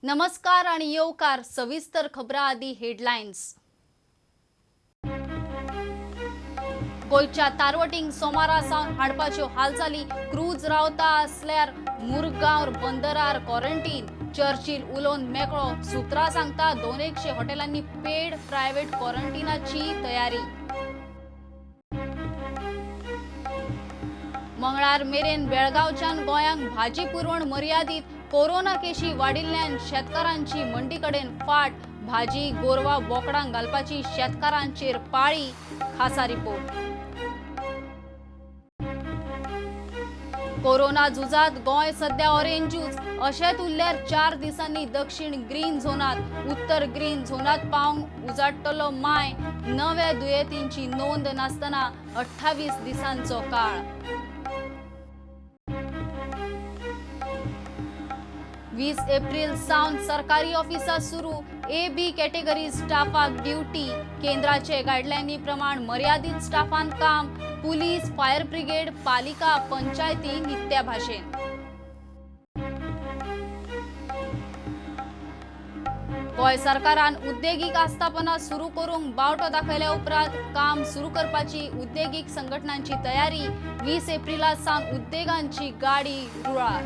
नमस्कार आणि येवकार. सविस्तर खबरां आदी हेडलायन्स. गोंयच्या तारवटींक सोमारा सावन हाडपाच्यो हालचाली. क्रूज रावता आसल्यार मुरगांव बंदरार क्वॉरंटीन. चर्चिल उलोवन मेकळो. सुत्रां सांगता 200 हॉटेलांनी पेड प्रायव्हेट क्वॉरंटीनाची तयारी. मंगळार मेरेन बेळगांवच्यान गोंयांक भाजी पुरवण मर्यादीत. कोरोना केशी वाडिल्ल्यान शेतकारांची मंडी कडेन फाट. भाजी गोरवां बोकडांक घालपाची शेतकारांचेर पाळी. खासा रिपोर्ट. कोरोना झुजात गोंय सध्या ऑरेंजूच. अशेंच उरल्यार 4 दिसांनी दक्षिण ग्रीन झोनात, उत्तर ग्रीन झोनात पावंक उजाडटलो माय. नव्या दुयेंतींची नोंद नासतना 28 दिसांचो काळ. 20 एप्रिल सावन सरकारी ऑफिसां सुरू. AB category स्टाफाक ड्युटी. केंद्राचे गायडलायनी प्रमाण मर्यादीत स्टाफान काम. पुलीस, फायर ब्रिगेड, पालिका, पंचायती नित्या भाशेन. गोंय सरकारान उद्देगीक आस्थापना सुरू करूंक बावटो दाखयल्या उपरांत काम सुरू करपाची उद्देगीक संघटनांची तयारी. 20 एप्रिला सावन उद्देगांची गाडी रुळार.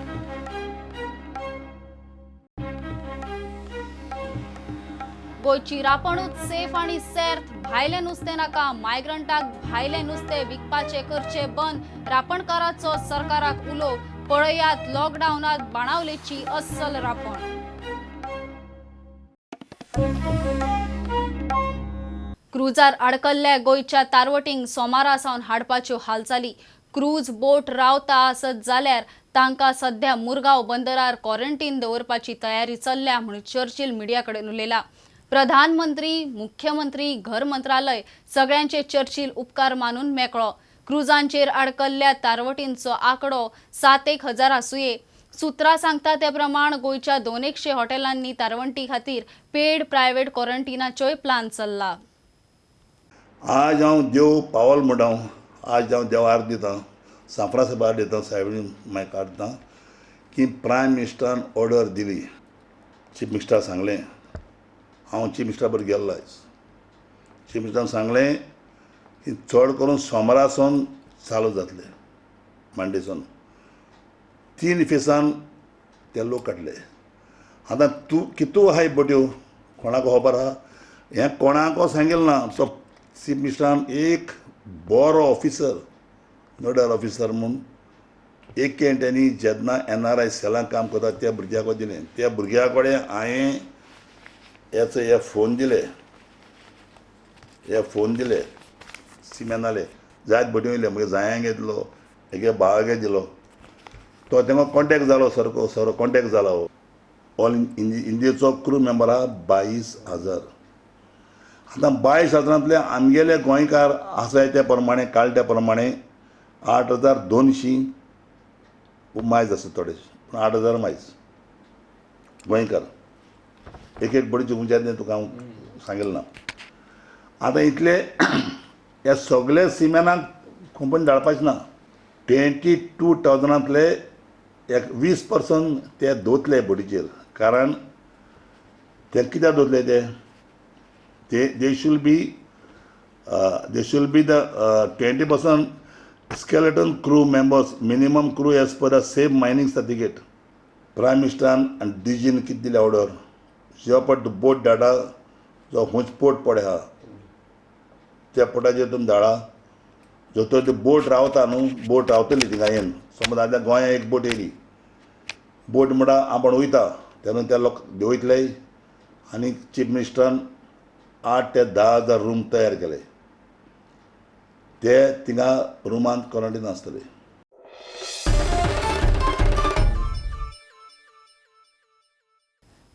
गोंयची रापणूच सेफ आनी सेर्त. भायलें नुस्तें नाका. मायग्रंटाक भायलें नुस्तें विकपाचें करचें बंद. रापणकाराचो सरकाराक उलो. पळयात लॉकडावनांत बाणावलेची अस्सल रापण. क्रुजार आडकल्ल्या गोंयच्या तारवटींक सोमारा सावन हाडपाच्यो हालचाली. क्रूज बोट रावता आसत जाल्यार तांकां सध्या मुरगांव बंदरार क्वॉरंटीन दवरपाची तयारी चल्ल्या म्हूण चर्चिल मिडिया कडेन उलयला. प्रधानमंत्री, मुख्यमंत्री, घर मंत्रालय सगळ्यांचे चर्चिल उपकार मानून मेकळो. क्रुजांचेर आडकल्ल्या तारवटींचो आंकडो 7-1 हजार आसुये. सुत्रां सांगता ते प्रमाण गोंयच्या 200 हॉटेलांनी तारवंटी खातीर पेड प्रायव्हेट क्वॉरंटीनाचोय प्लान चल्ला. आज हांव देव पावल म्हणटा, आज हांव देवार दितां, सांफ्रा सायबार दितां, सायबीण मायकार दितां की प्रायम मिनिस्टरान ऑर्डर दिली. चीफ मिनिस्टरान सांगलें, हांव चीफ मिनिस्टरा बरोबर गेल्लो आयज. चीफ मिनिस्टरान सांगलें की चड करून सोमारा सावन चालू जातलें, मांडेसून 3 फेसान ते लोक काडले. आतां तूं कितू आहाय बोट्यो कोणाक खबर आहा, हें कोणाक सांगलें ना. सो चीफ मिनिस्टरान एक बरो ऑफिसर, नोडल ऑफिसर म्हूण एक तेणी जेन्ना NRI सेलान काम करता त्या भुरग्याक दिलें. त्या भुरग्या कडेन हांवें हेचो हे फोन दिले, हे फोन दिले सिमेनाले. जायत बोटी येयले, मागीर जायांक दिलो, हेगे भावागे दिलो. तो तेंका कॉन्टेक्ट जालो, सारको सर कॉन्टेक्ट जालो. ऑल इंडियेचो क्रू मेंबर आहा 22,000. आतां 22,000 आमगेले गोंयकार आसाय त्या प्रमाणे काल त्या प्रमाणे 8,200 मायज आसा थोडे, पूण 8,000 मायज गोंयकार. एक एक बडी चुकून तुका हांव सांगेल ना. आतां इतले ह्या सगळे सिमेनाक कंपनी धाडपाचें ना. 22,000 एक 20% ते दवरतले बोटीचेर. कारण ते कित्याक दवरतले ते they should be the 20% skeleton crew members, minimum crew as per the safe mining certificate. Prime मिनिस्टरान आनी डीजीन कितें दिली ऑर्डर, जो पट बोट धाडा, जो खंयच पोर्ट पडे आहा त्या पोर्टाचेर तुमी धाडा. जो तर ती बोट रावता न्हू, बोट रावतली थिंगा येवन. समज आतां गोंया एक बोट येयली, बोट म्हणटा आपूण वयता तेन्ना ते लोक देंवयतले. आनी चीफ मिनिस्टरान 8 ते 10 हजार रूम तयार केले, ते थिंगा रुमांत क्वॉरंटीन आसतले.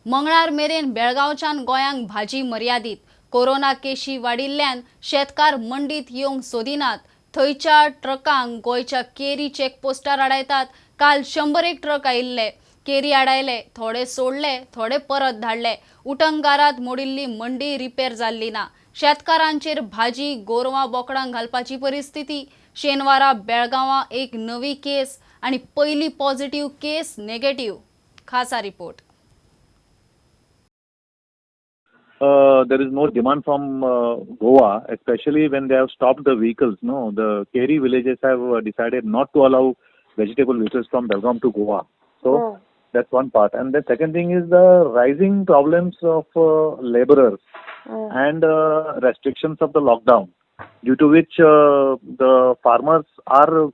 मंगळार मेरेन बेळगांवच्यान गोंयांक भाजी मर्यादीत. कोरोना केशी वाडिल्ल्यान शेतकार मंडीत येवंक सोदिनात. थंयच्या ट्रकांक गोंयच्या केरी चेकपोस्टार आडायतात. काल 101 ट्रक आयिल्ले. केरी आडायले, थोडे सोडले, थोडे परत धाडले. उटंगारात मोडिल्ली मंडी रिपेर जाल्ली ना. शेतकारांचेर भाजी गोरवां बोकडांक घालपाची परिस्थिती. शेनवारा बेळगांवां एक नवी केस आनी पयली पॉझिटिव्ह केस नेगेटिव्ह. खासा report. There is no demand from Goa, especially when they have stopped the vehicles. No, the Keri villages have decided not to allow vegetable vehicles from Belgaum to Goa. So that's one part. And the second thing is the rising problems of laborers and restrictions of the lockdown, due to which the farmers are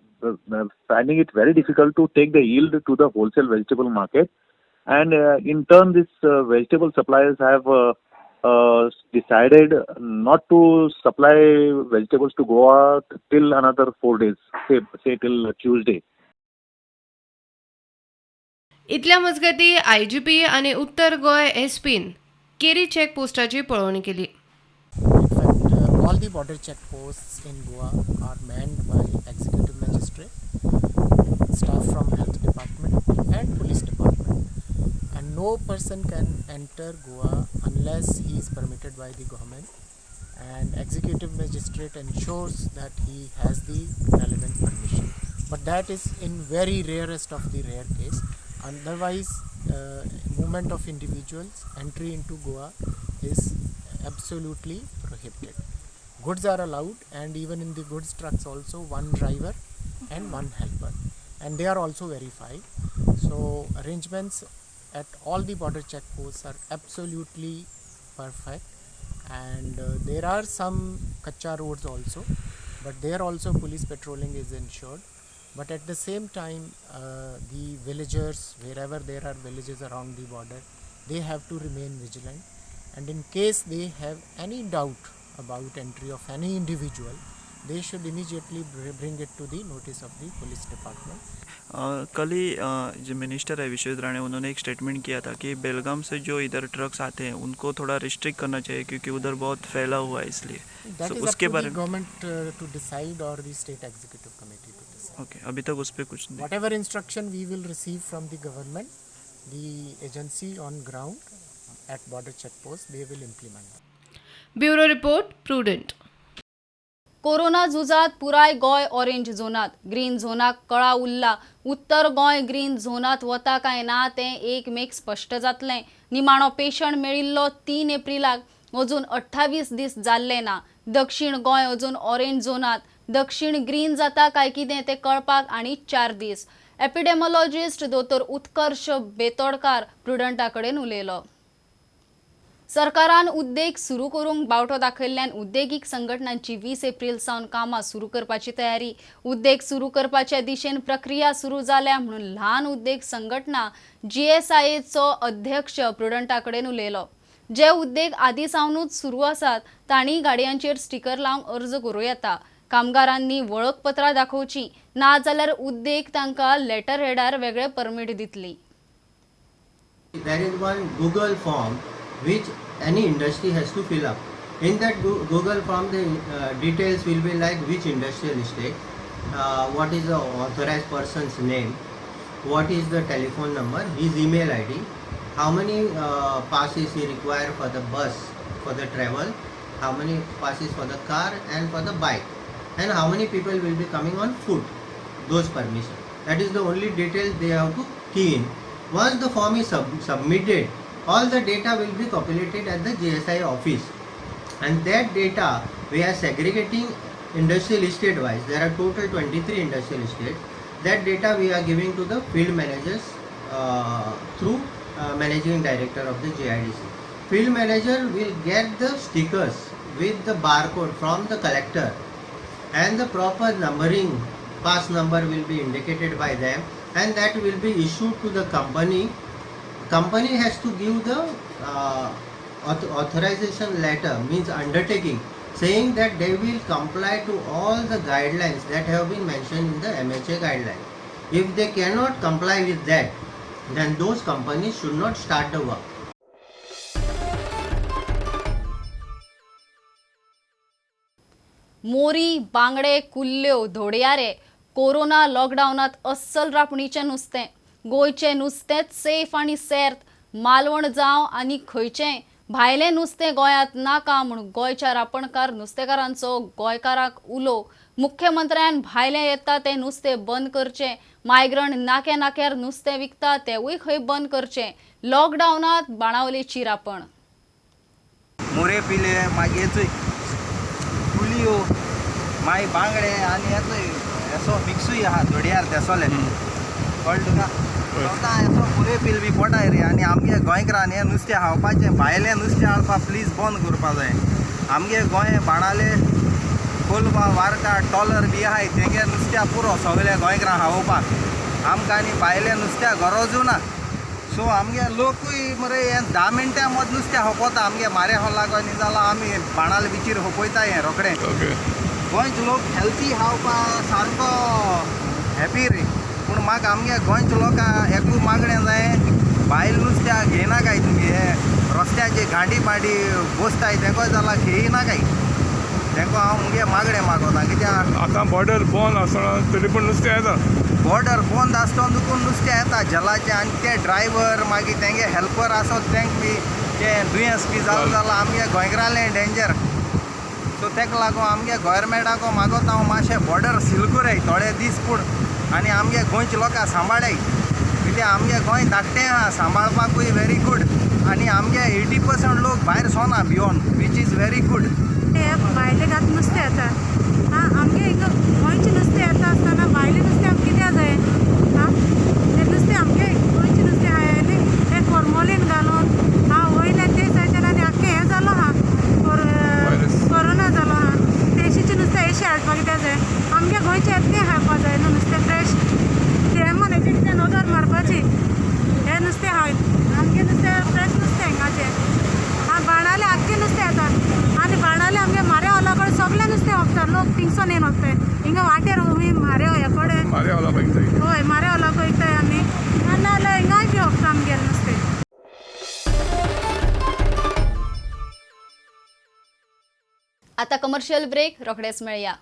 finding it very difficult to take the yield to the wholesale vegetable market. And in turn, these vegetable suppliers have decided not to supply vegetables to Goa till another 4 days, say till Tuesday. इतल्या मजगतीं IGP आनी उत्तर गोंय एसपीन केरी चेकपोस्टाची पळोवणी केली. In fact, all the border checkposts in Goa are manned by executive magistrate, staff from health department and police department, and no person can enter Goa unless he is permitted by the government, and executive magistrate ensures that he has the relevant permission. But that is in very rarest of the rare case. Otherwise, movement of individuals, entry into Goa is absolutely prohibited. Goods are allowed, and even in the goods trucks also one driver and one helper, and they are also verified. So arrangements at all the border checkposts are absolutely perfect, and there are some kacha roads also, but there also police patrolling is ensured. But at the same time, the villagers, wherever there are villages around the border, they have to remain vigilant, and in case they have any doubt about entry of any individual, they should immediately bring it to the notice of the police department. कल ही जो minister है विश्वजीत राणे, उन्होंने एक statement किया था कि बेलगाम से जो इधर trucks आते हैं उनको थोड़ा रिस्ट्रिक्ट करना चाहिए क्योंकि उधर बहुत फैला हुआ है, इसलिए That So, is up उसके to the बारे में government to decide or the state executive committee to decide. Okay, अभी तक उस पर कुछ नहीं. Whatever instruction we will receive from the government, the agency on ground at border checkpost, they will implement. Bureau report, Prudent. Corona झुजात पुराय Goa orange झोनात, green झोनाक कळा उरला. उत्तर Goa green झोनात वता काय ना तें एक मेक स्पश्ट जातलें. निमाणो पेशंट मेळिल्लो 3 एप्रिलाक, अजून 28 दीस जाल्ले ना. दक्षिण गोंय अजून ऑरेंज झोनात, दक्षिण ग्रीन जाता काय कितें तें कळपाक आनी 4 दीस. एपिडेमॉलॉजिस्ट दोतोर उत्कर्ष बेतोडकार प्रुडंटा कडेन उलयलो. सरकारान उद्देग सुरू करूंक बावटो दाखयल्ल्यान उद्देगीक संघटनांची 20 एप्रिल सावन कामां सुरू करपाची तयारी. उद्देग सुरू करपाच्या दिशेन प्रक्रिया सुरू जाल्या म्हणून ल्हान उद्देग संघटना जीएसआयएचो अध्यक्ष प्रुडंटा कडेन उलयलो. जे उद्देग आदी सावनूच सुरू आसात तांणी गाडयांचेर स्टिकर लावंक अर्ज करूं येता. कामगारांनी वळखपत्रां दाखोवची, ना जाल्यार उद्देग तांकां लेटर हेडार वेगळे परमीट दितली. There is one Google form which any industry has to fill up. In that Google form, the details will be like which industrial estate, what is the authorized person's name, what is the telephone number, his email ID, how many passes he require for the bus, for the travel, how many passes for the car and for the bike, and how many people will be coming on foot, those permission. That is the only detail they have to key in. Once the form is submitted, all the data will be populated at the GSI office, and that data we are segregating industrial estate wise. There are total 23 industrial estates. That data we are giving to the field managers through managing director of the GIDC. Field manager will get the stickers with the barcode from the collector, and the proper numbering, pass number will be indicated by them, and that will be issued to the company. Company has to give the authorization letter, means undertaking, saying that they will comply to all the guidelines that have been mentioned in the MHA guideline. If they cannot comply with that, then those companies should not start the work. मोरी, बांगडे, कुल्ल्यो, धोडयारे corona लॉकडावनात अस्सल रापणीचें नुस्तें. गोंयचें नुस्तेंच safe आनी सेर्त. मालवण जावं आनी खंयचें भायलें नुस्तें गोंयांत नाका म्हूण गोंयच्या रापणकार नुस्तेकारांचो गोंयकारांक उलो. मुख्यमंत्र्यान भायलें येता तें नुस्तें बंद करचें, मायग्रंट नाक्या नाक्यार नुस्तें विकता तेवूय खंय बंद करचें. लॉकडावनात बाणावलेची रापण. मुरे पिले, मागीर हेचोय कुलियो, मागीर बांगडे आनी हेचोय असो मिक्सूय आहा धोडयार तेसोले, कळ्ळें तुका? सदां असो मुरे पील बी पोटाय रे. आनी आमगे गोंयकारान हें नुस्तें खावपाचें, भायलें नुस्तें हाडपा प्लीज बंद करपा जाय. आमगे गोंय बाणाले, कोलवा, वार्का, टॉलर बी आहाय, तेंगे नुस्त्या पुरो सगळे गोंयकारां खावोवपाक. आमकां आनी भायलें नुस्त्या गरजूय ना. सो आमगे लोकूय मरे हें 10 मिनटां मद नुस्तें खपोता. आमगे मारे हल्ला न्ही जाल्यार आमी बाणाले बिचीर खपयता हें रोखडें. गोंयचे लोक हेल्थी खावपा सारको हॅपी रे. पूण म्हाका आमगे गोंयच्या लोकांक एकू मागणें जाय, भायल नुस्त्या घेयनाकाय तुमी. हे रस्त्याचे गांडी पांडी बसताय तेंकोय जाल्यार घेयनाकाय. तेंको हांव मुगे मागणें मागोता, कित्याक आतां बॉर्डर बंद आसतना तरी पूण नुस्तें येता. बॉर्डर बंद आसतना देखून नुस्तें येता झेलाचें. आनी ते ड्रायव्हर मागीर तेंगे हेल्पर आसत तेंक बी तें दुयेंस बी जालें जाल्यार आमगे गोंयकारांलें डेंजर. सो तेका लागून आमगे गोवोरमेंटाको मागोता हांव मातशें बॉर्डर सील कराय थोडे दीस पूण, आनी आमगे गोंयच्या लोकांक सांबाळाय, कित्याक आमगे गोंय धाकटें आहा, सांबाळपाकूय व्हेरी गूड. आनी आमगे 80% लोक भायर सोना भियोन, which is very good. भायले घात नुस्तें येता, आं आमगे हिंगा गोंयचें नुस्तें येता आसतना भायलें नुस्तें आमकां कित्याक जाय? आं तें नुस्तें आमगे गोंयचें नुस्तें आहा आनी तें फॉर्मोलीन घालून आं वयल्यान ते सायडच्यान आनी आख्खें हें जालो आहा, कोरोना जालो आहा. तेशीचें नुस्तें एशें हाडपाक कित्याक जाय? आमगे गोंयचें येतलें खावपाक जाय न्हू नुस्तें फ्रेश. तें हेजेर कितें नदर मारपाची. हें नुस्तें आहा आमगें नुस्तें फ्रेश नुस्तें हिंगाचें. आं बाणाले आख्खें नुस्तें येता आनी बाणाले आमगे मारे हॉला कडेन सगळें नुस्तें वखता लोक, थिंगसून येवन वखताय हिंगा वाटेर उबी मारे ह्या कडेन. हय, मारे हॉलाक वयताय आमी, आनी नाजाल्यार हिंगाय बी वखता आमगेलें नुस्तें. आतां कमर्शियल ब्रेक, रोखडेच मेळया.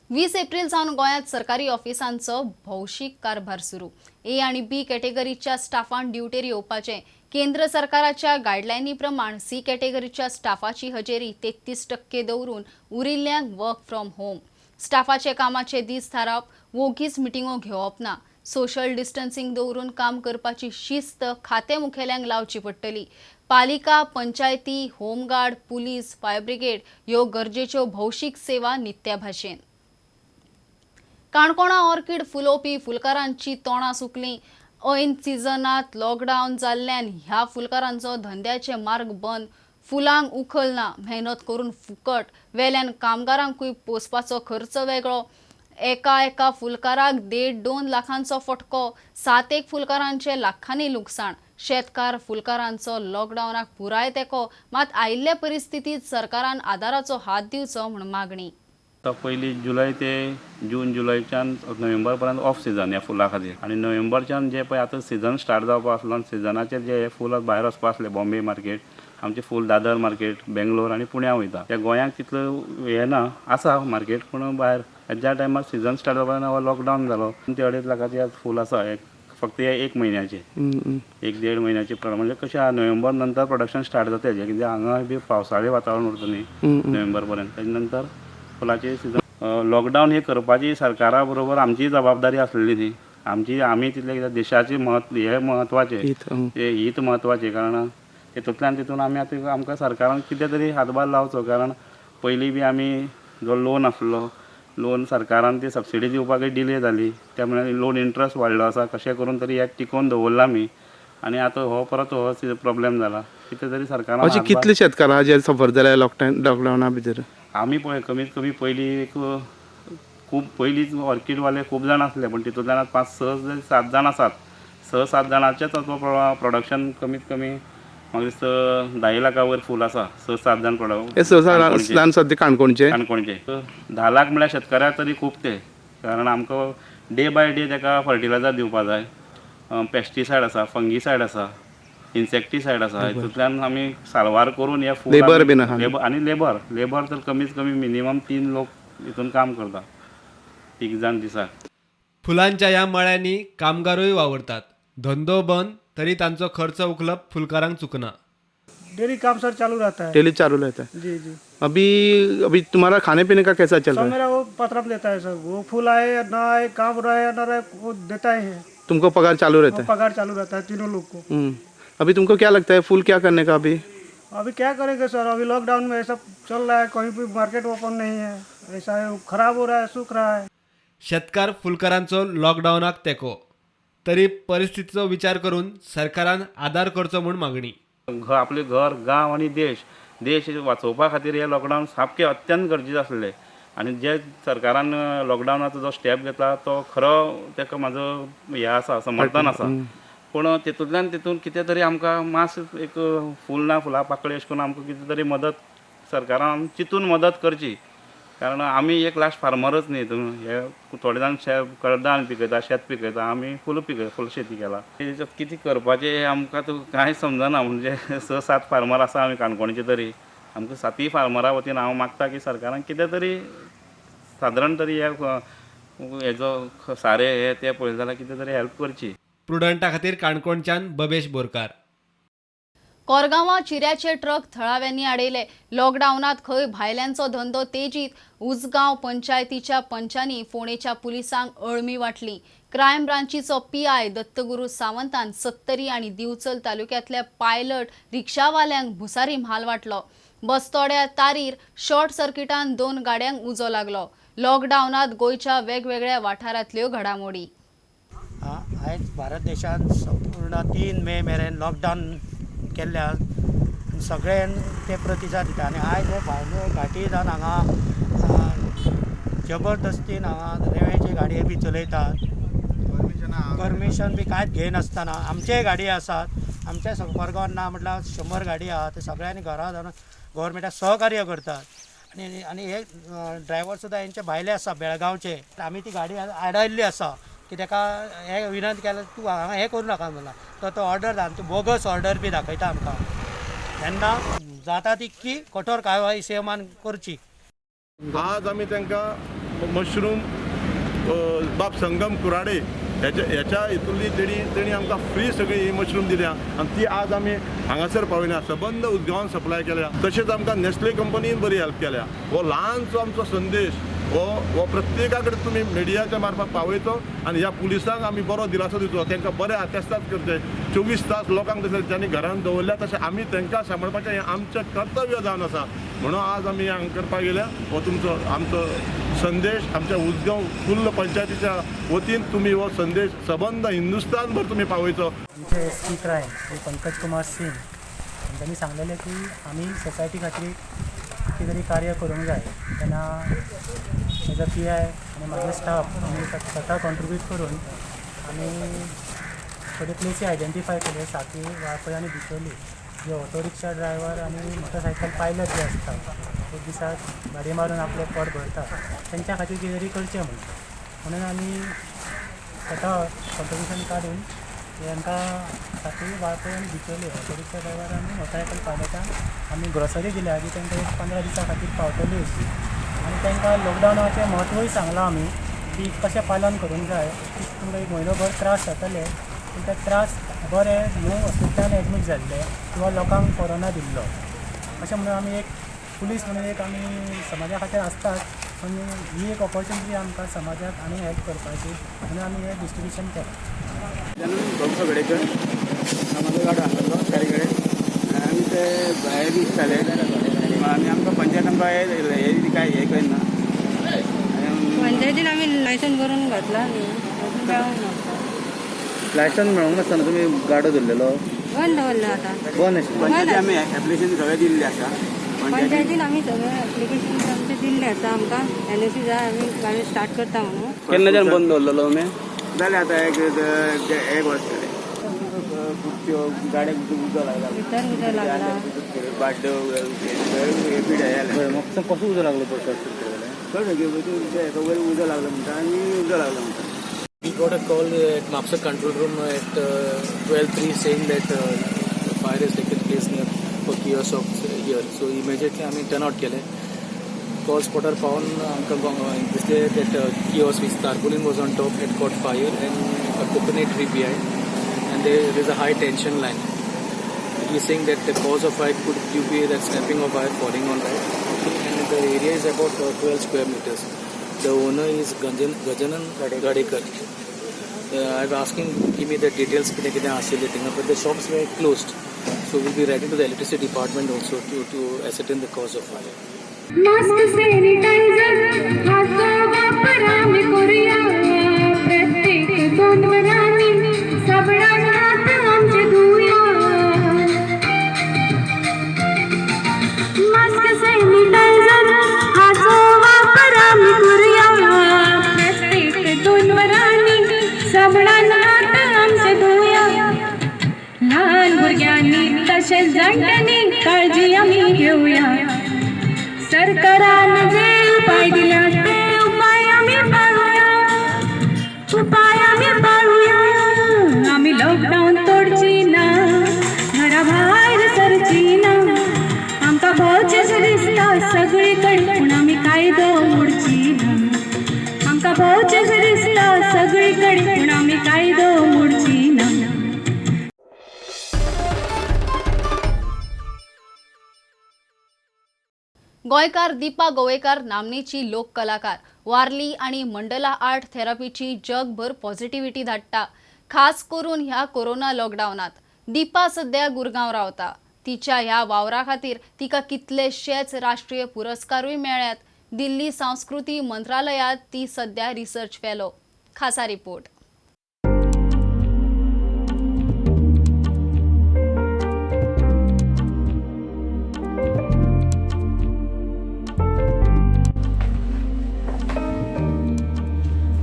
वीस एप्रिल सावन गोंयांत सरकारी ऑफिसांचो भौशीक कारभार सुरू. ए आनी बी कॅटेगरीच्या स्टाफान ड्युटेर येवपाचें. केंद्र सरकाराच्या गायडलायनी प्रमाण सी कॅटेगरीच्या स्टाफाची हजेरी 33% दवरून उरिल्ल्यांक वर्क फ्रॉम होम. स्टाफाचे कामाचे दीस थारावप, वोगीच मिटिंगो घेवप ना, सोशल डिस्टन्सिंग दवरून काम करपाची शिस्त खाते मुखेल्यांक लावची पडटली. पालिका, पंचायती, होमगार्ड, पुलीस, फायर ब्रिगेड ह्यो गरजेच्यो भौशीक सेवा नित्या भाशेन. काणकोणा ऑर्किड फुलोवपी फुलकारांची तोंडां सुकलीं. ऐन सिजनांत लॉकडावन जाल्ल्यान ह्या फुलकारांचो धंद्याचे मार्ग बंद. फुलांक उखल ना, मेहनत करून फुकट, वेल्यान कामगारांकूय पोसपाचो खर्च वेगळो. एका एका फुलकाराक 1.5-2 लाखांचो फटको, 7-1 फुलकारांचे लाखांनी लुकसाण. शेतकार फुलकारांचो लॉकडावनाक पुराय तेंको, मात आयिल्ले परिस्थितींत सरकारान आदाराचो हात दिवचो म्हूण मागणी. पयलीं जुलय ते जून, जुलयच्यान नोव्हेंबर पर्यंत ऑफ सिजन ह्या फुलां खातीर, आनी नोव्हेंबरच्यान जे पळय आतां सिजन स्टार्ट जावपा आसलो आनी सिजनाचेर जे हे फूल भायर वचपा आसले, बॉम्बे मार्केट, आमचे फूल दादर मार्केट, बेंगलोर आनी पुण्या वयता. त्या गोंयांक तितलो हें ना, आसा मार्केट पूण भायर ज्या टायमार सिजन स्टार्ट जावपा लॉकडावन जालो. 2 ते 2.5 लाखाचे आज फूल आसा, फक्त हे एक म्हयन्याचे, 1-1.5 म्हयन्याचे. म्हणजे कशें आहा, नोव्हेंबर नंतर प्रोडक्शन स्टार्ट जाता हेजें, कित्याक हांगा बी पावसाळी वातावरण उरता न्ही नोव्हेंबर पर्यंत, तेजे नंतर फुलाचे सिजन. लॉकडावन हे करपाची सरकारा बरोबर आमची जबाबदारी आसलेली न्ही, आमची आमी तितले कित्याक देशाचे म्हत्व हे म्हत्वाचें, ते हीत म्हत्वाचें, कारण तितूंतल्यान तितून आमी आतां आमकां सरकारान कितें तरी हातभार लावचो. कारण पयलीं बी आमी जो लोन आसलो, लोन सरकारान ती सबसिडी दिवपाक डिले जाली, त्या मुळे लोन इंट्रस्ट वाडलो आसा. कशें करून तरी हे टिकोवन दवरला आमी, आनी आतां हो परत हो प्रॉब्लेम जाला. कितें तरी सरकारान. अशें कितले शेतकार जे सफर जाले लॉकडावना भितर? आमी पळय कमीत कमी पयलीं एक खूब पयलींच ऑर्किडवाले खूब जाण आसले, पूण तितूंतल्यान 5, 6, 7 जाण आसात. 6-7 जाणांचेच तो प्रोडक्शन कमीत कमी म्हाका दिसता 10 लाखा वयर फूल आसा. 6-7 जाण प्रोडक्ट, 6-7 जाण सद्या काणकोणचे. काणकोणचे 10 लाख म्हळ्यार शेतकऱ्याक तरी खूब ते, कारण आमकां डे बाय डे ताका फर्टिलायजर दिवपा जाय, पेस्टिसायड आसा, फंगिसायड आसा, इन्सेक्टिसायड आसा, हितूंतल्यान आमी साल्वार करून हे फूल लेबर बीन आहा, आनी लेबर, लेबर तर कमीत कमी मिनिमम 3 लोक हितून काम करता, 3 जाण दिसाक. फुलांच्या ह्या मळ्यांनी कामगारूय वावुरतात. धंदो बंद तरी तांचो खर्च उखलप फुलकारांक चुकना. डेली काम सर चालू रहता है. डेली चालू रहता है। जी जी। अभी अभी तुम्हारा खाने पीने का कैसा चल रहा है? मेरा वो पत्रम देता है सर, वो फूल आए ना आए, काम रहे ना रहे, वो देता ही है। तुमको पगार चालू रहता है? पगार चालू रहता है तीनों लोग को। अभी तुमको क्या लगता है फूल क्या करने का अभी? अभी क्या करेंगे सर, अभी लॉकडाउन में सब चल रहा है, कहीं भी मार्केट ओपन नहीं है, ऐसा है खराब हो रहा है, सूख रहा है। शेतकार फुलकारांचो लॉकडावनाक तेंको तरी परिस्थितीचो विचार करून सरकारान आदार करचो म्हूण मागणी। आपले घर, गांव आनी देश देश वाचोवपा खातीर हे लॉकडावन सामकें अत्यंत गरजेचें आसलें आनी जे सरकारान लॉकडावनाचो जो स्टेप घेतला तो खरो ताका म्हाजो हें आसा, समर्थन आसा। पूण तितूंतल्यान तितून कितें तरी आमकां मास एक फूल ना फुलां पाकळी अशें करून आमकां कितें तरी मदत सरकारान चिंतून मदत करची, कारण आमी एक लास्ट फार्मरच न्ही, हितून हे थोडे जाण कडधान्य पिकयता, शेत पिकयता, आमी फुलां पिकयता, फुलां शेती केला। तेच्यात कितें करपाचें हें आमकां कांय समजना। म्हणजे 6-7 फार्मर आसा आमी काणकोणचे, तरी आमकां 7 फार्मरा वतीन हांव मागता की सरकारान कितें तरी सादारण तरी हेजो सारें हे तें पळयलें जाल्यार कितें तरी हेल्प करची। प्रुडंटा खातीर काणकोणच्यान बबेश बोरकार। कोरगांवां चिऱ्याचे ट्रक थळाव्यांनी आडयले। लॉकडावनात खंय भायल्यांचो धंदो तेजीत। उजगांव पंचायतीच्या पंचांनी फोंडेच्या पुलिसांक अळमी वांटली। क्रायम ब्रांचीचो PI Dattaguru सावंतान सत्तरी आनी दिवचल तालुक्यांतल्या पायलट रिक्षावाल्यांक भुसारी म्हाल वांटलो। बस्तोड्या तारीर शॉर्ट सर्किटान 2 गाड्यांक उजो लागलो। लॉकडावनात गोंयच्या वेगवेगळ्या वाठारांतल्यो घडामोडी। आयज भारत देशांत संपूर्ण 3 मे मेरेन लॉकडावन केल्ले आसा, सगळ्यांक ते प्रतिसाद दिता आनी आयज हे भायले घाटी जावन हांगा जबरदस्तीन हांगा रेंवेची गाडये बी चलयतात, परमिशन बी कांयच घेयनासतना। आमचेय गाडये आसात, आमच्या कोरगांवान ना म्हटल्यार 100 गाडी आहा, ते सगळ्यांनी घरा जावन गव्हर्मेंटाक सहकार्य करतात आनी आनी हे ड्रायव्हर सुद्दां हेंचे भायले आसा, बेळगांवचे। आमी ती गाडी आडायल्ली आसा की ताका हे विनंती केल्यार तूं हांगा हें करूं नाका म्हणला, तो ऑर्डर धाड, तूं बोगस ऑर्डर बी दाखयता आमकां। तेन्ना जाता तितकी कठोर कारवाय सीएमान करची। आज आमी तांकां मशरूम बाब संगम कुराडे ह्याच्या हितूंतली तेणी आमकां फ्री सगळी ही मशरूम दिल्या आनी ती आज आमी हांगासर पावयल्या, सबंद उजगांवान सप्लाय केल्या। तशेंच आमकां नेस्ले कंपनीन बरी हेल्प केल्या। हो ल्हानसो आमचो संदेश हो प्रत्येका कडेन तुमी मिडियाच्या मार्फत पावयचो आनी ह्या पुलिसांक आमी बरो दिलासो दिवचो, तांकां बरें आतेस्ताद करचें। 24 तास लोकांक तशें ज्यांनी घरान दवरल्या तशें आमी तांकां सांबाळपाचें हें आमचें कर्तव्य जावन आसा, म्हणून आज आमी हांगा करपाक गेल्या। हो तुमचो आमचो संदेश आमच्या उजगांव फुल्ल पंचायतीच्या वतीन तुमी हो संदेश सबंद हिंदुस्तानभर तुमी पावयचो। आमचे SP crime Shri Pankaj Kumar Singh तांच्यांनी सांगलेलें की आमी सोसायटी खातीर कितें तरी कार्य करूंक जाय, तेन्ना एज अ PI आनी म्हाजे स्टाफ आमी स्वता कॉन्ट्रिब्यूट करून आमी थोड्यो प्लेसी आयडेंटिफाय केल्यो, साकी, वाळपय आनी बिचोली, जे ऑटो रिक्षा ड्रायव्हर आनी मोटरसायकल पायलट जे आसता एक दिसाक गाडी मारून आपलें पोट भरता, तेंच्या खातीर कितें तरी करचें म्हणून आमी स्वता कॉन्ट्रिब्युशन काडून तांकां साकी, वाळपय आनी बिचोली ऑटो रिक्षा ड्रायव्हर आनी मोटरसायकल पायलटांक आमी ग्रोसरी दिल्या की तांकां एक 15 दिसां खातीर पावतली अशी। आनी तांकां लॉकडावनाचें म्हत्वूय सांगलां आमी की कशें पालन करूंक जाय, की तुमकां एक म्हयनोभर त्रास जातले पूण ते त्रास बरे न्हू हॉस्पिटलान एडमीट जाल्ले किंवा लोकांक कोरोना दिल्लो अशें म्हणून आमी एक पुलीस म्हणून एक आमी समाजा खातीर आसतात, पूण ही एक ऑपॉर्च्युनिटी आमकां समाजाक आनी हेल्प करपाची म्हणून आमी हें डिस्ट्रिब्युशन केलें। सगळे कडेन म्हजो गाडो आसलो तारी कडेन आनी ते भायर दिसताले आनी आमकां पंचायत आमकां हे काय हें करिना। पंचायतीन आमी लायसन करून घातला न्ही, मेळोंक ना। लायसन मेळोंक नासतना तुमी गाडो धरलेलो बंद दवरला आतां, बंद आशिल्लो। पंचायती आमी एप्लिकेशन सगळें दिल्लें आसा, पंचायतीन आमी सगळें एप्लिकेशन आमचें दिल्लें आसा, आमकां NOC जाय आमी गाडी स्टार्ट करता म्हणून। केन्नाच्यान बंद दवरलेलो तुमी? जालें आतां एक वर्स जालें। खुबश्यो गाडयेक उजो लागला, भितर उजो लागला, बाड्ड्यो हे जालें। मग कसो उजो लागलो पळय कळ्ळें वयर उजो लागलो म्हणटा आनी उजो लागलो म्हणटा। We got a call at Mapsa control room at 12:03 saying that fire has taken place near a kiosk of here. So immediately आमी टर्न आउट केले. कॉल स्पॉटार पावन आमकां दिसलें that kiosk with tarpaulin was on top had caught fire and a coconut tree behind, and there is a high tension line. He is saying that the cause of fire could be that snapping of wire falling on that. Okay, and the area is about 12 square meters. The owner is Gajanan Gadekar. I was asking give me the details कितें कितें आशिल्लें थिंगा, but the shops were closed, so we'll be writing to the electricity department also to ascertain the cause of fire. Mask sanitizer हाचो वापर आमी करुया, प्रत्येक दोन वरांनी साबणान हात आमचे धुया. मास्क सॅनिटायझर हाचो वापर आमी करुया, प्रत्येक दोन वरांनी साबणान हात आमचे धुया. ल्हान भुरग्यांनी तशेंच जाणट्यांनी काळजी आमी घेवया, सरकारान जे उपाय दिल्या ते उपाय आमी पाळुया, उपाय आमी पाळुया. आमी लॉकडावन तोडची ना, घरा भायर सरची ना, आमकां भोवचेंच दिसता सगळी कडेन पूण आमी कायदो मोडची ना, आमकां भोवचेंच दिसता सगळी कडेन पूण आमी कायदो मोडची ना. गोंयकार दीपा गोवेकार नामनेची लोक कलाकार वारली आणि मंडला आर्ट थेरपीची जगभर पॉझिटिव्हिटी धाडटा, खास करून ह्या कोरोना लॉकडावनात. दीपा सध्या गुरगांव रावता. तिच्या ह्या वावरा खातीर तिका कितलेशेच राष्ट्रीय पुरस्कारूय मेळ्ळ्यात. दिल्ली संस्कृती मंत्रालयात ती सध्या रिसर्च फेलो. खासा report.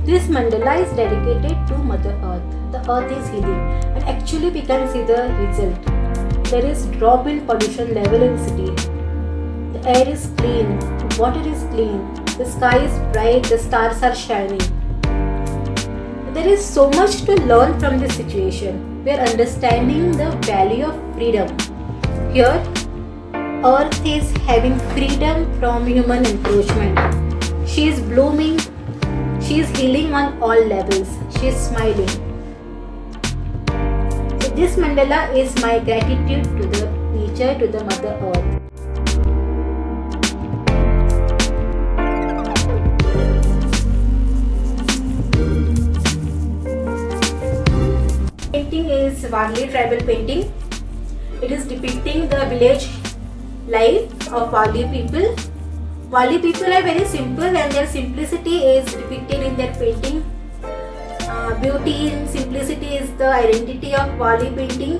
This mandala is dedicated to Mother Earth. The earth is healing, and actually we can see the result. There is drop in pollution level in city. The air is clean, the water is clean, the sky is bright, the stars are shining. There is so much to learn from this situation. We are understanding the value of freedom. Here, earth is having freedom from human encroachment. She is blooming. She is healing on all levels. She is smiling. So this mandala is my gratitude to the nature, to the Mother Earth. Painting is Warli tribal painting. It is depicting the village life of Warli people. Warli people are very simple and their simplicity is depicted in their painting. Beauty in simplicity is the identity of Warli painting.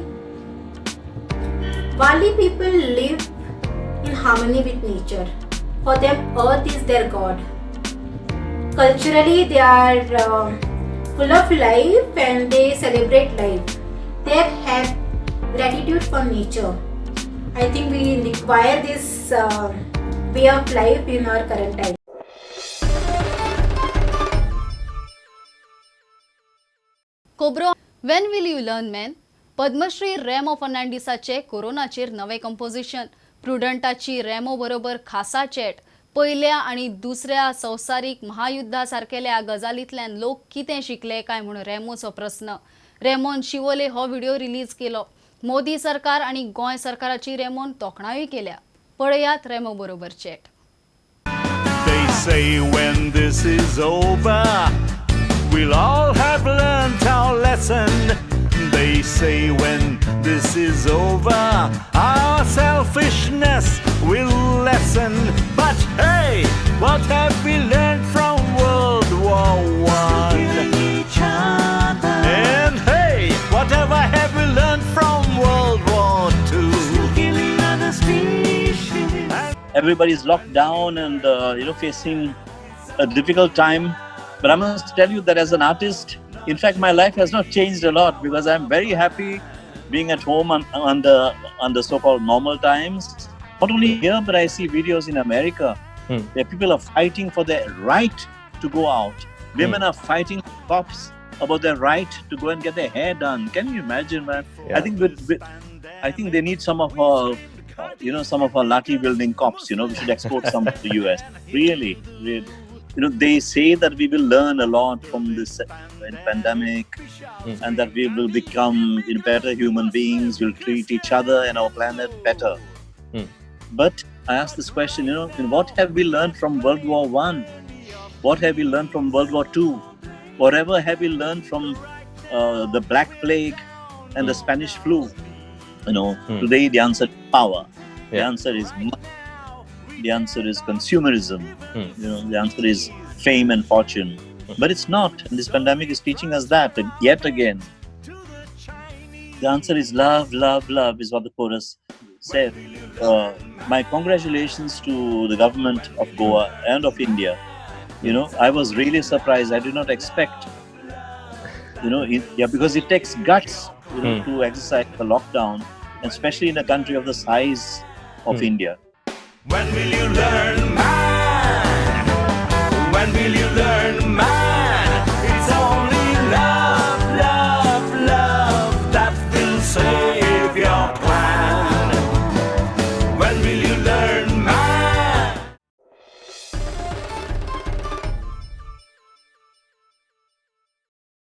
Warli people live in harmony with nature. For them, earth is their god. Culturally, they are full of life and they celebrate life. They have gratitude for nature. I think we require this way of life in our current time. Cobra, when will you learn, man? Padmashri Remo फर्नांडिसाचे कोरोनाचेर नवे composition, प्रुडंटाची Remo बरोबर खासा chat, पयल्या आनी दुसऱ्या संवसारीक महायुद्धा सारकेल्या गजालींतल्यान लोक कितें शिकले काय म्हूण रेमोचो प्रस्न. रेमोन शिवोले हो व्हिडिओ रिलीज केलो. मोदी सरकार आनी गोंय सरकाराची रेमोन तोखणायूय केल्या. पळयात रेमो बरोबर chat. They say when this is over, we'll all have learned our lesson. They say when this is over, our selfishness will lessen. But hey, what have we learned from World War I? And hey, whatever have we learned from World War II? Still killing other species. Everybody's locked down and facing a difficult time. But I must tell you that as an artist, in fact, my life has not changed a lot because I'm very happy being at home under so-called normal times. Not only here, but I see videos in America where people are fighting for their right to go out. Women are fighting cops about their right to go and get their hair done. Can you imagine, man? Yeah. I think they need some of our, some of our lathi building cops. We should export some to the US. Really, really. They say that we will learn a lot from this pandemic and that we will become better human beings, we'll treat each other and our planet better. But I ask this question, what have we learned from World War I? What have we learned from World War II? Whatever have we learned from the Black Plague and the Spanish flu. You know, today the answer is power. The answer is money. The answer is consumerism. You know, the answer is fame and fortune. But it's not. And this pandemic is teaching us that yet again. The answer is love, love, love is what the chorus said. My congratulations to the government of Goa and of India. You know, I was really surprised. I did not expect, you know, because it takes guts, you know, to exercise the lockdown, especially in a country of the size of India. When will you learn, man? When will you learn, man? It's only love, love, love that will save your plan. When will you learn, man?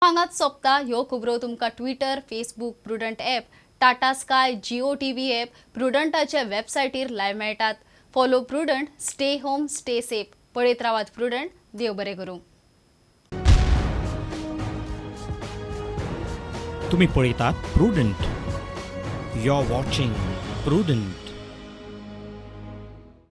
हांगाच सोंपता ह्यो खबरो तुमकां Twitter, Facebook, Prudent app, Tata Sky, Jio TV app, प्रुडंटाच्या वेबसायटीर live मेळटात. Follow Prudent, stay home, stay safe. पळयत रावात prudent. देव बरें करूं. तुम्ही पळयतात Prudent. You are watching Prudent.